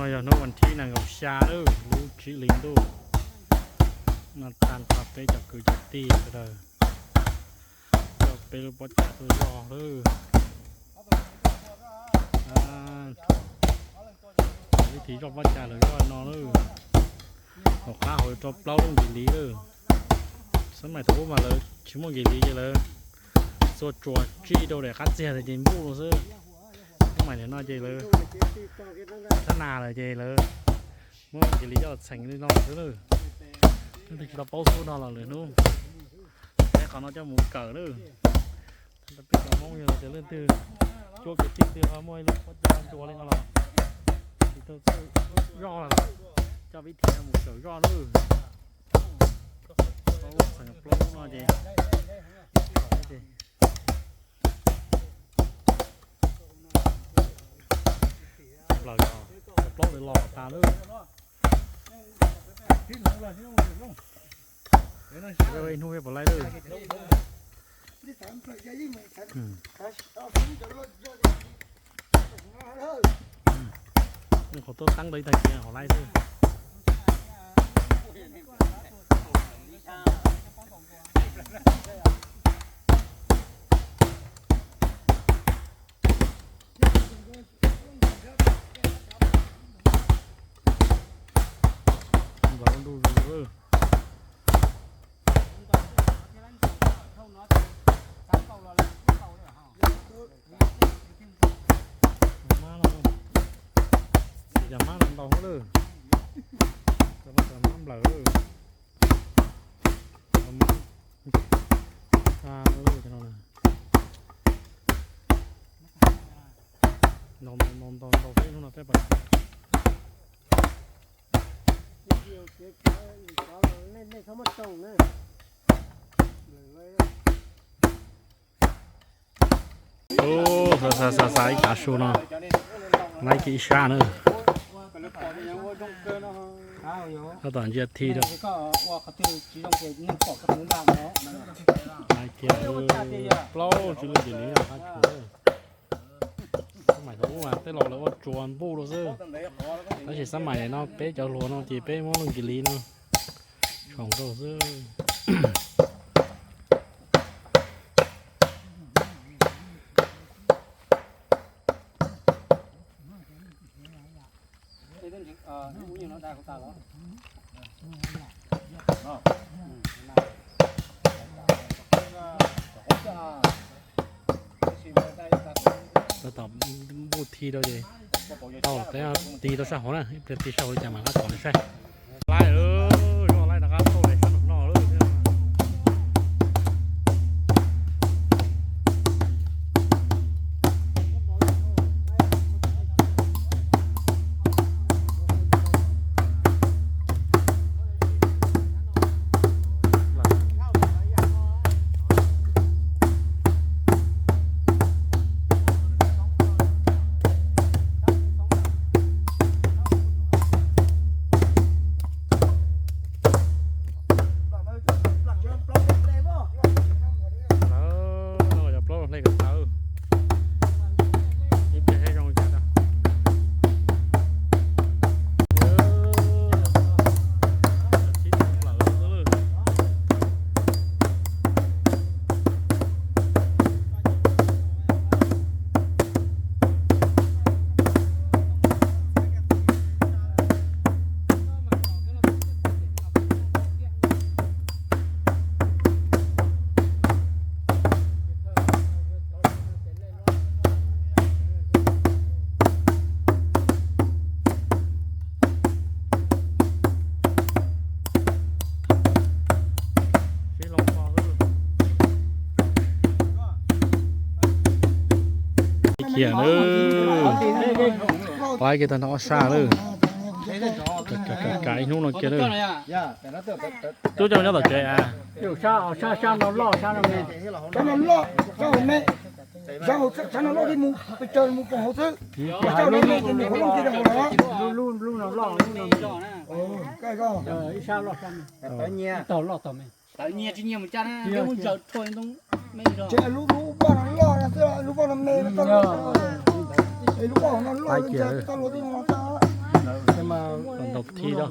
Yog hnub vas thib nees nkaum xya lub tsib hlis ntuj no, tag nrho peb cov kwv cov tij sawv daws coj peb lub pob cas tuaj zoj lawm. Vib thib zoj pob cas lawv zoj no lawm. Hauv qab hauv rau plaub lub nkis lis lawm. Xab maim thaum ub mas lawv tsis muaj nkis lis ces lawv txua tsuas tsij rau daim qab txiag ntawd ces npuj xwb. Xab maim ntawm no ces lawv thab nas lawm ces lawv muab nkis lis coj los txheem li no xwb lawm. Leej twg tsis tau paub xub no los lwm hnub peb qhov no coj mus kawm lawm. Peb cov Hmoob yog tias leej twg cuab kwv tij twg ho muaj ib lub pob cas ntuas li no los tsis tau txawj zoj los coj vib thib no mus kawm zoj lawm. Txheem plaub lub no ces plaws cov plaub lawv los tas lawm. Ib hnub peb puas laij lawm. Qhov tuaj teeb tau ib tag kis hauv laij xwb. Nkaus ntuj zus. Cov mab no, cov mab no ntau lawm. Cov mab nplawm lawm. Cov mab ntau lawm cov no. Ntau ntau ntau ntau peb hnub no peb pas. Ub, xa xa xa xa ib tav su no, laib kiag ib sab na. Tab tom ntsia thi rau. Laib kiag plaub tsib lub nkis lis no qab tsuas. Xab maim thaum ub mas tej laus lawv ua tsuas npuj rau xwb, tab sis xab maim no peb cov hluas no ces peb muab lub nkis lis no tshoov rau xwb. Tab tom npuj thi rau ces tau peb tig rau sab hauv na, ib pliag tig sab hauv li cas mam rov qab tom saib. Laib, laib rov qab tau sab nraum no lawm. Cov plaub hle kom tau. Ib pliag saib zoo li cas. Khiam lawm. Laib kiag tag nrho ob sab lawm. Kav ib hnub no kiag lawm. Tub coj nyob tom tsev a. Sab no loj thiab mus pes tsawg mus pom hauv xwb. Sab no me ces nws qhuav looj kiag rau hauv los. Tsev lub lub vaj no loj xwb, lub vaj no me, lub vaj no loj, lub vaj no loj, txoj hlua tib no tag. Tau thib rau.